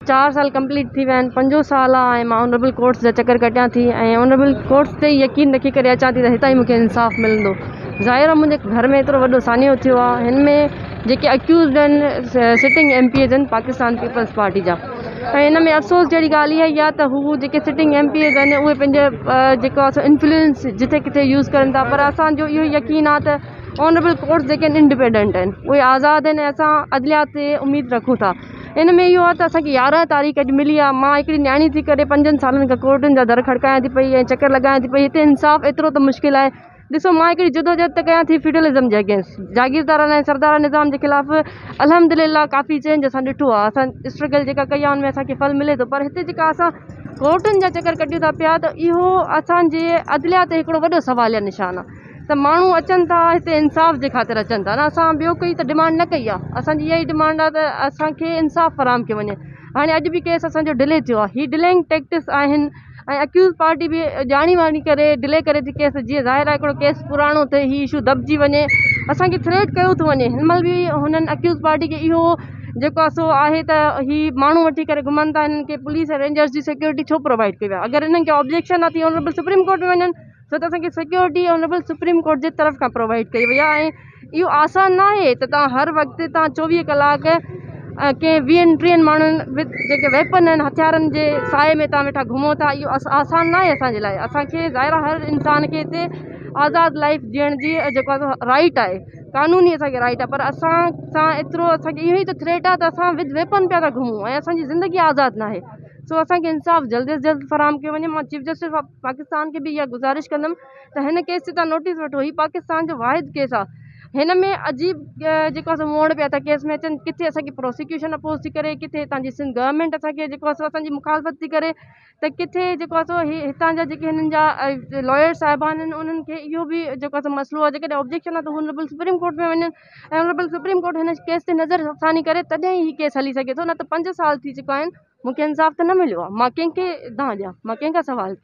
4 سال ڪمپليٽ ٿي ويا آهن، پنجون سال آ ۽ مان آنريبل ڪورٽس جا چڪر ڪٽيان ٿي ۽ آنريبل ڪورٽس تي ئي يقين رکي ڪري اچان ٿي ته هتان ئي مونکي انصاف ملندو. ظاهر آ منهنجي گهر ۾ ايترو وڏو سانحو ٿيو آ، هن ۾ جيڪي اڪيوزڊ آهن سٽنگ ايم پي ايز آهن پاڪستان پيپلز پارٽي جا ۽ ان ۾ افسوس جهڙي ڳالهه اها ئي آ ته هو جيڪي سٽنگ ايم پي ايز آهن اهي پنهنجي جيڪو آ سو انفلوئنس جتي ڪٿي يوز ڪرن ٿا پر اسان جو اهو يقين آ ته آنريبل ڪورٽس جيڪي آهن انڊيپينڊنٽ آهن اهي آزاد آهن ۽ اسان عدليا تي اميد رکون ٿا ان ۾ اهو آهي ته اسانکي 11 تاريخ اڄ ملي آهي مان هڪڙي نياڻي ٿي ڪري 5 سالن کان ڪورٽن جا در کڙڪايان ٿي پئي ۽ چڪر لڳايان ٿي پئي هتي انصاف ايترو ته مشڪل آهي ڏسو مان هڪڙي جدوجهد ته ڪيان ٿي فيوڊلزم جي اگينسٽ جاگيردارانه ۽ سردارانه نظام جي خلاف الحمدلله ڪافي چينج اسان ڏٺو آهي اسان اسٽرگل جيڪا ڪئي آهي ان ۾ اسانکي ڦل ملي ٿو پر هتي جيڪا اسان ڪورٽن جا چڪر ڪڍيون ٿا پيا ته اهو اسانجي عدليا تي هڪڙو وڏو سواليه نشان آهي ته ماڻهو اچن ٿا هتي انصاف جي خاطر اچن ٿا نه اسان ٻيو ڪوئي ته ڊمانڊ نه ڪئي آهي اسان جي اها ئي ڊمانڊ آهي ته اسان کي انصاف فراهم ڪيو وڃي هاڻي اڄ به ڪيس اسان جو ڊلي ٿيو آهي هي ڊلينگ ٽيڪٽس آهن ۽ اڪيوز پارٽي به ڄاڻي واڻي ڪري ڊلي ڪري ٿي ڪيس جيئن ظاهر آهي هڪڙو ڪيس پراڻو ٿئي هي اشو دٻجي وڃي اسان کي ٿريٽ ڪيو ٿو وڃي هن مهل به هنن اڪيوز پارٽي کي اهو جيڪو آهي سو آهي ته هي ماڻهو وٺي ڪري گهمن ٿا هنن کي پوليس ۽ رينجرس جي سيڪيورٽي ڇو پرووائڊ ڪئي وئي آهي اگر هنن کي آبجيڪشن آهي ته آنريبل سپريم ڪورٽ ۾ وڃن ڇو ته اسان کي سيڪيورٽي آنريبل سپريم ڪورٽ جي طرف کان پرووائيڊ ڪئي وئي آهي ۽ اهو آسان نه آهي ته توهان هر وقت توهان 24 ڪلاڪ ڪنهن ويهن ٽيهن ماڻهن وٿ جيڪي ويپن آهن هٿيارن جي سائي ۾ توهان ويٺا گهمو ٿا اهو آسان نه آهي اسان جي لاء اسانکي ظاهر آهي هر انسان کي هتي آزاد لائف جيئڻ جي جيڪو آهي سو رائيٽ آهي قانوني اسانکي رائيٽ آهي پر اسان سان ايترو اسانکي اهو ئي ته ٿريٽ آهي ته اسان وٿ ويپن پيا ٿا گهمون ۽ اسانجي زندگي آزاد نه آهي سو اسانکي انصاف جلد از جلد فراهم ڪيو وڃي مان چيف جسٽس آف پاڪستان کي به اها گذارش ڪندم ته هن ڪيس تي توهان نوٽيس وٺو هي پاڪستان جو واحد ڪيس آهي هن ۾ عجيب جيڪو آهي سو موڙ پيا ٿا ڪيس ۾ اچن ڪٿي اسانکي پراسيڪيوشن اپوز ٿي ڪري ڪٿي هتان جي سنڌ گورنمينٽ اسانکي جيڪو آهي سو اسانجي مخالفت ٿي ڪري ته ڪٿي جيڪو آهي سو هي هتان جا جيڪي هنن جا لائر صاحبان آهن انهن کي اهو به جيڪو آهي سو مسئلو آهي جيڪڏهن آبجيڪشن آهي ته آنريبل سپريم ڪورٽ ۾ وڃن ۽ آنريبل سپريم ڪورٽ هن ڪيس تي نظر ثاني ڪري تڏهن ئي هي ڪيس هلي سگهي ٿو نه ته 5 سال ٿي چڪا آهن مون کي انصاف ته نه مليو آهي مان ڪنهن کي دانهن ڏيان مان ڪنهن کان سوال ڪيان.